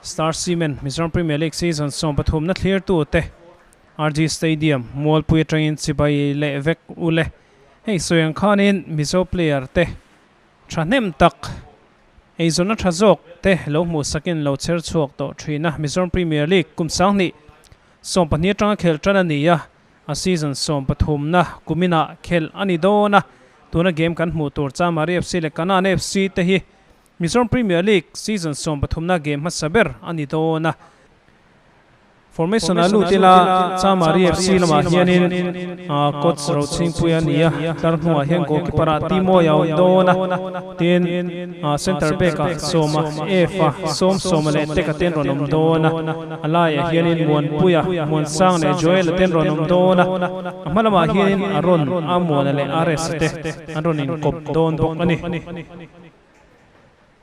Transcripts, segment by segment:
Star Cement Mizoram Premier League season 13 na thlir tu te RG Stadium Mualpui atangin chibai leh vek u le. Hei sawi ang khanin Mizo player te thahnem tak eizawnna tha zawk te lo hmuh sakin lo chher chhuak tawh thin a. Mizoram Premier League kum 2012 atanga khel tan a ni a, a season 13 na kuminah khel a ni dawn a. Tuna game kan hmuh tur Chamari FC leh Kanan FC te hi Mizoram Premier League season 13 na game hmasa ber a ni dawn a. Formation a lut ila Chamari FC lamah hianin coach Rochhingpui a ni a, tlar hnuah hian goalkeeper ah Timoy a awm dawn a, tin centre back ah Sawma F a, Sawm Sawma leh Teka ten rawn awm dawn a, a laiah hianin Muanpuia, Muansang leh Joel-a ten rawn awm dawn a, a hma lamah hianin Aron, Amuana leh Ares-a te an rawn inkawp dawn bawk a ni.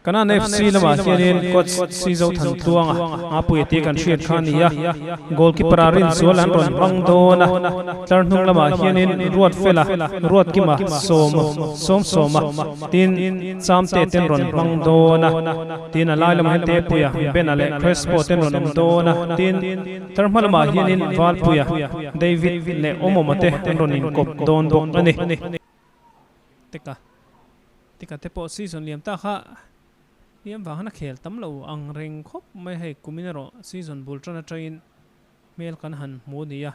Kanan FC lamah hianin coach Sizo Thantluanga a pui tih kan hriat kha a ni a, goalkeeper ah Rinzual an rawn hmang dawn a, tlar hnung lamah hianin Ruatfela, Ruatkima, Sawma, Sawmsawma tin Chamte ten rawn hmang dawn a, tin a lai lamah hian Tepuia, Bena leh Crespo ten rawn awm dawn a, tin tlar hma lamah hianin Valpuia, David leh Awmawma te an rawn inkawp dawn bawk a ni. Teka. Tika te pawh season liam ta kha hliam vang han a khel tam lo ang reng khawp mai hei kumin erawh season bul tan atangin hmel kan han hmu a ni a.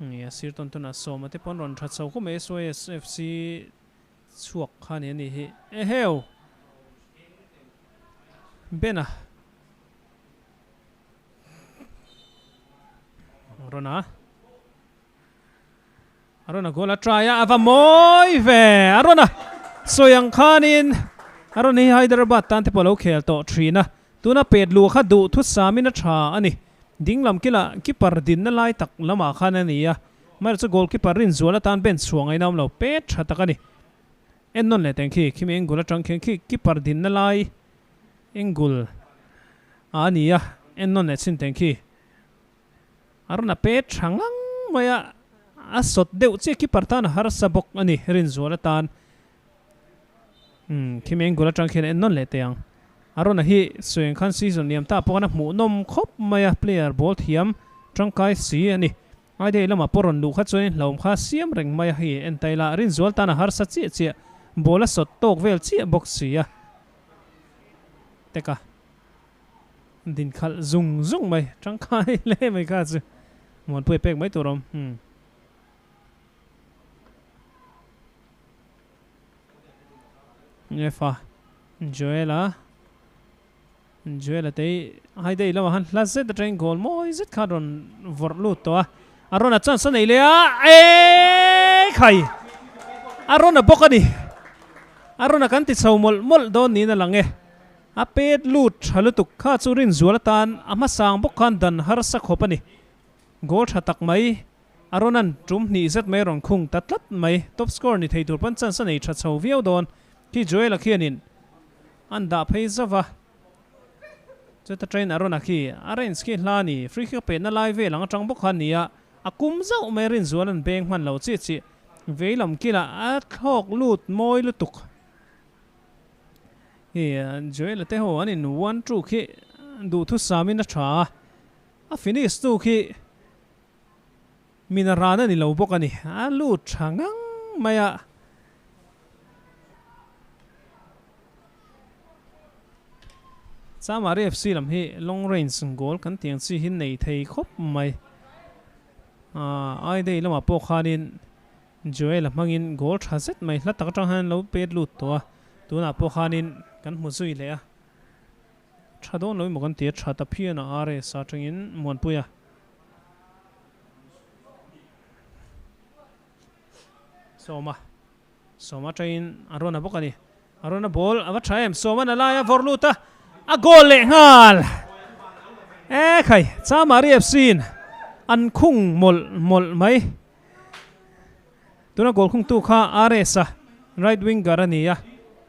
Nge a sir tawn tawnah sawma te pawh an rawn tha chho khawp mai SYSFC chhuak kha ni a nih hi. Eheu! Bena. Rawn a. A rawn a goal a try a, a va mawi ve! A rawn a sawi ang khanin a rawn hi Hyderabad tan te pawh a lo khel tawh thin a, tuna pet luh kha duh thu samin a tha a ni. Ding lam kilah keeper dinna lai tak lamah khan a ni a, amaherawhchu goal keeper Rinzuala tan bench chhuah ngaihna awm lo, pet tha tak a ni. En nawn leh teng khi, khimi angle atang khian khi keeper dinna lai angle ah a ni a, en nawn leh chhin teng khi. A rawn a pet tha ngang mai a, a sawt deuh chiah keeper tan a harsa bawk a ni Rinzuala tan. Umm khi meng goal atang khian a en nawn leh teh ang. A rawn a hi Sueng khan season liam ta pawh khan a hmuh nawm khawp mai a, player ball thiam tangkai si a ni. Aidei lamah pawh rawn luh kha chuan hlauhawm kha a siam reng mai a, hei en ta ila Rinzuala tan a harsa chiah chiah, ball a sawt tawk vel chiah bawk si a. Teka. Din khalh zung zung mai tangkai hle mai kha chu Muanpuia pek mai tur awm umm. Efa Joela Joela te hi hai dei lamah khan hla zet atangin goal mawi zet khan rawn vawrh lut tawh a a rawn a chance a nei leh a eee khai a rawn a bawk a ni a rawn a kan ti chho mawlh mawlh dawn niin a lang e. A pet lut tha lutuk kha chu Rinzual atan a hmasang bawk khan dan harsa khawp a ni. Goal tha tak mai a rawn an tum hnih zet mai a rawn khung ta tlat mai. Top scorer ni thei tur pawn chance a nei tha chho viau dawn. Khi Joel-a khianin an dah phei zauh a. Chuta train a rawn a khi a range khi hla a ni. Free kick a petna lai vel ang atang bawk khan a ni a. A kum zauh mai Rinzual an beng hman lo chiah chiah. Veilam kilah a thlawk lut mawi lutuk. Hei Joel-a te ho an in one two khi duhthusam in a tha a, a finish tu khi min a ran a ni lo bawk a ni, a lut tha ngang mai a. Chamari FC lam hi long range goal kan tih ang chi hi nei thei khawp mai, aaa Aidei lamah pawh khanin Joel a hmangin goal tha zet mai hla tak atang hian lo pet lut tawh a, tunah pawh khanin kan hmu zui leh a, tha dawn lo emaw kan ti a, tha ta phian a RS atangin Muanpui a. Sawma, Sawma atangin a rawn a bawk a ni, a rawn a ball a va tha em, Sawma'n a lai a vawrh lut a, a goal leh nghal e khai, Chamari FC in an khung mawlh mawlh mai. Tuna goal khungtu kha RS a right winger a ni a,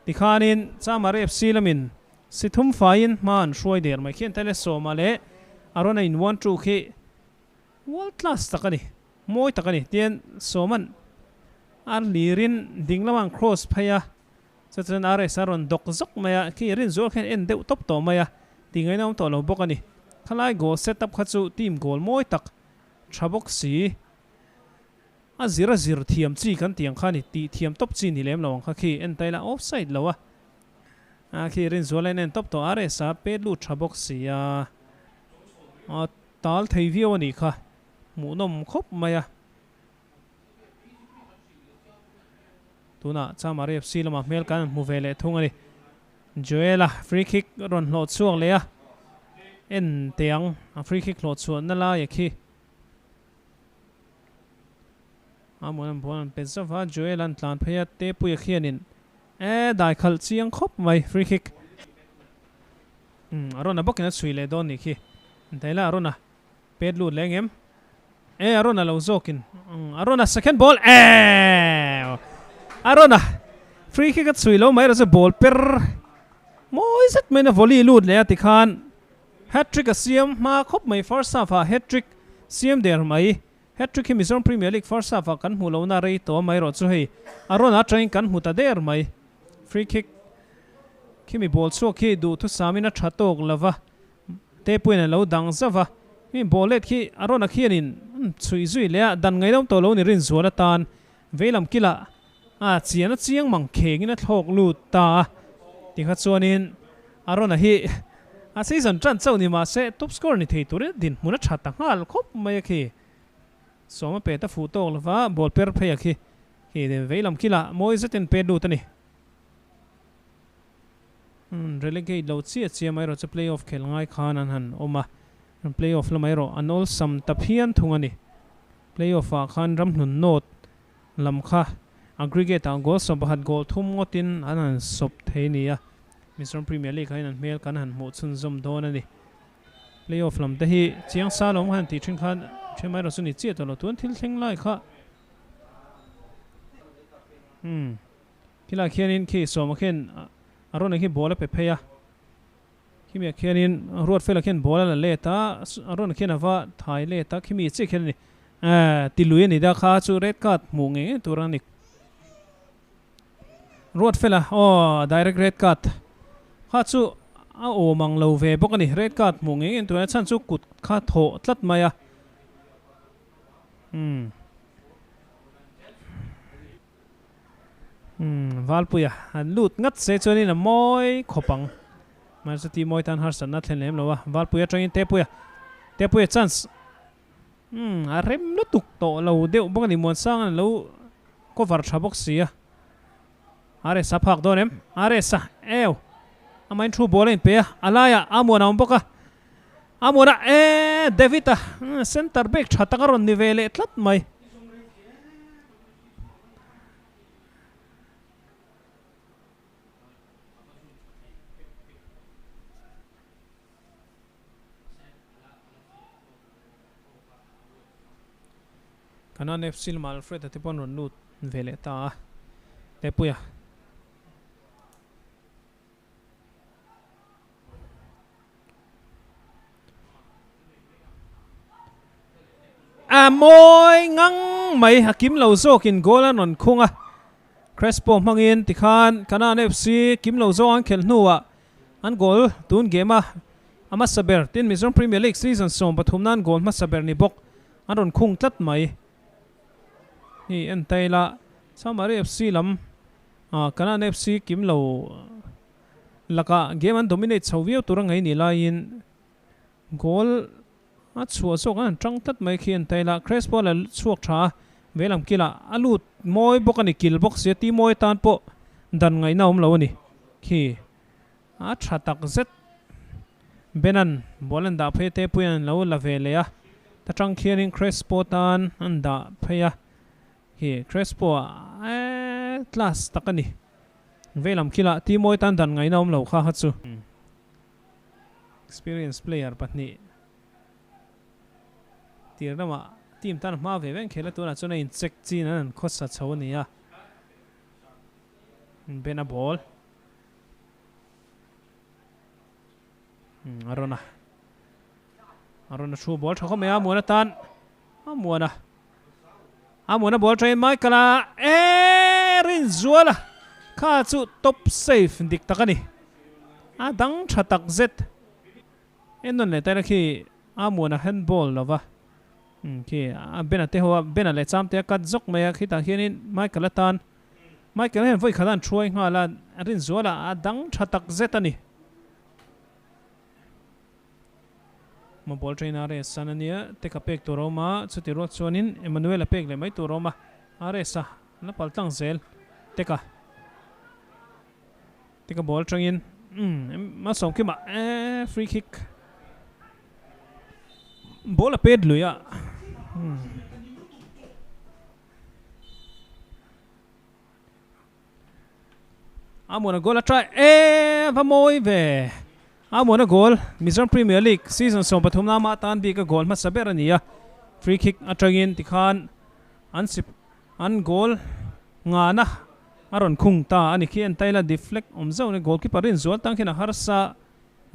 tikhanin Chamar FC lamin si thum faiin hma an hruai der mai khian Tele Sawma leh Arona in one two khi world class tak a ni, mawi tak a ni. Tian Sawma'n a hlirin ding lamah an cross phei a. Chu chuan RS a rawn dawk zawk mai a, khi Rinzual khian en deuh tawp tawh mai a, tih ngaihna awm tawh lo bawk a ni. Khalai goal set up kha chu team goal mawi tak tha bawk si. A zir a zir thiam chi kan tih ang kha a ni, tih thiam tawp chi ni lem lo ang kha khi en ta ila offside lo a. A khi Rinzual a en en tawp tawh RS a pet lut tha bawk si a, a tal thei viau a nih kha, hmuhnawm khawp mai a. Tunah Chamari FC lamah hmel kan hmu ve leh thung a ni. Joel-a free kick rawn hlawh chhuak leh a, en teh ang a free kick hlawh chhuahna lai a khi. A muan an ball an pe zauh a, Joel an tlan phei a, Tepuia khianin e dai khalh chiang khawp mai free kick. Umm a rawn a bawkin a chhui leh dawn nih khi. Daila a rawn a pet lut leh ngem. E a rawn a lo zawkin a rawn a second ball e a rawn a free kick a chhui lo mai erawh chu ball per mawi zet maiin a volley lut leh a tikhan Hat-trick a siam hma khawp mai first half ah hat-trick siam der mai. Hat-trick hi Mizoram Premier League first half ah kan hmuh lohna rei tawh mai erawh chu hei a rawn atangin kan hmu ta der mai. Free kick khimi ball chhuak khi duhthusamin a tha tawk lova Tepuiin a lo dang zauh va. Khimi ball let khi a rawn a khianin chhuih zui leh a dan ngaidam tawh lo ni Rinzuala tan veilam kilah a chian a chiang mang khengin a thlawk lut ta a. Tikha chuanin Arona hi a season tan chauh ni mahse top scorer ni thei turin dinhmun a tha ta nghal khawp mai a khi. Sawma pet a fuh tawk lova ball per phei a khi. Khi veilam kilah mawi zetin pet lut a ni. Relegate lo chiah chiah mai erawh chu play off khel ngai khan an han awm a. Play off lamah erawh an awlsam ta phian thung a ni. Play off ah khan ramhlun nawt lam kha aggregate ah goal 11 goal thum ngawtin an han sawp thei a ni a, Mizoram Premier League ah hian an hmel kan han hmuh chhunzawm dawn a ni. Play-off lam te hi chiang sa lo ang han tih thin khan then mai erawh chu ni chiah tawh lo, tun thil thleng lai kha umm khilai khianin khi sawma khian a rawn khi ball a pe phei a, khimiah khianin Ruatfela khian ball a la let a, a rawn khian a va thai let a, khimi chiah khian a ni. Ehh ti lui a ni da kha chu red card hmuh ngei ngei tur a ni. Ruatfela aw direct red card kha chu a awm ang lo ve bawk a ni. Red card hmuh ngei ngei tur a chhan chu kut kha thawh tlat mai a. Umm umm Valpuia an lut ngat se chuanin a mawi khawp ang. Mahse ti mawi tan harsatna thlen lem lo a. Valpuia atangin Tepuia Tepuia chance. Umm a rem lutuk tawh lo deuh bawk a ni Muansang an lo cover tha bawk si a. RS a phak dawn em? RS a ew amahin thu ball a inpe a, a laiah Amuan a awm bawk a. Amuan a e David a center back tha tak a rawn ni ve leh tlat mai. Kanan FC lamah Alfred a te pawh an rawn lut ve leh ta a, Tepuia. A mawi ngang mai a kim lo zawkin goal an rawn khung a, Crespo hmangin tikhan Kanan FC kim lo zawk an khelh hnuah An goal tun game a a hmasa ber tin Mizoram Premier League season 13 nan goal hmasa ber ni bawk an rawn khung tlat mai. Hei en ta ila Chamari FC lam ah Kanan FC kim lo lakah game an dominate chho viau tur a ngei ni laiin goal a chhuah zawk an han tang tlat mai khi en ta ila Crespo la chhuak tha a veilam kilah a lut mawi bawk a ni kil bawk sia ti mawi tan pawh dan ngaihna awm lo a ni khi. A tha tak zet. Benan ball an dah phei a Tepuian an lo la ve leh a. Ta tang khianin Crespo tan an dah phei a. Khi Crespo ah eee class tak a ni. Veilam khilah Timoy tan dan ngaihna awm lo kha kha chu. Experience player pahnih tir lamah team tan hma ve veng khel a tunah chuan a in check chin an han khawsa chho a ni a. Bena ball. A rawn a a rawn a thu ball tha khawp mai a Muana tan a Muana a Muana ball train Michael a e Rinzuala. Kha chu top save dik tak a ni. A dang tha tak zet. En nawn leh taila khi a muana handball lova. Umm khi a Bena te ho a Bena leh Chamte a cut zawk mai a khitah hianin Michael atan Michael hian vawi khat a an thuai nghal a Rinzuala a dang tha tak zet a ni. Maw ball train RS an ania te ka pek tur a awm a chuti rual chuanin Emmanuel a pek leh mai tur a awm a RS a la pal tlang zel teka teka ball tangin umm a sawm kim ah eee free kick ball a pet lui a umm. A muana goal a try e va mawi ve. A muana goal Mizoram Premier League season 13 na ama tan bik a goal hmasa ber a ni a. Free kick atangin tikhan an sip an goal ngana a rawn khung ta a ni khi. En taila deflect awm zauh a ni. Goalkeeper rinzual tang khian a harsa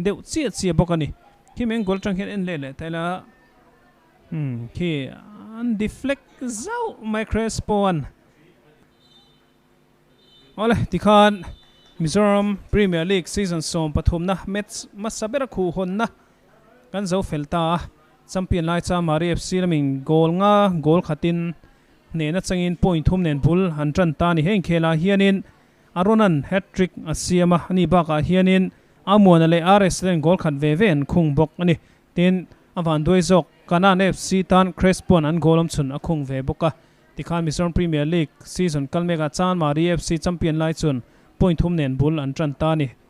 deuh chiah chiah bawk a ni. Khi meng goal atang khian en leh leh taila umm khi an deflect zauh mai Crespo an. Awle, tikhan Mizoram Premier League season 13na match hmasa bera khuh hawnna kan zo fel ta a. Champion lai cha Mari FC lamin goal nga goal khatin hnehna changin point thum nen bul an tan ta a ni. Heng khelah hianin Aronan hat-trick a siam a, ani bakah hianin Amuana leh RS ten goal khat ve ve an khung bawk a ni. Tin, a vanduai zawk Kanan FC tan Crespo-a'n an goal awmchhun a khung ve bawk a. Tikhan Mizoram Premier League season kal mekah Chanmari FC champion lai chuan point thum nen bul an tan ta a ni.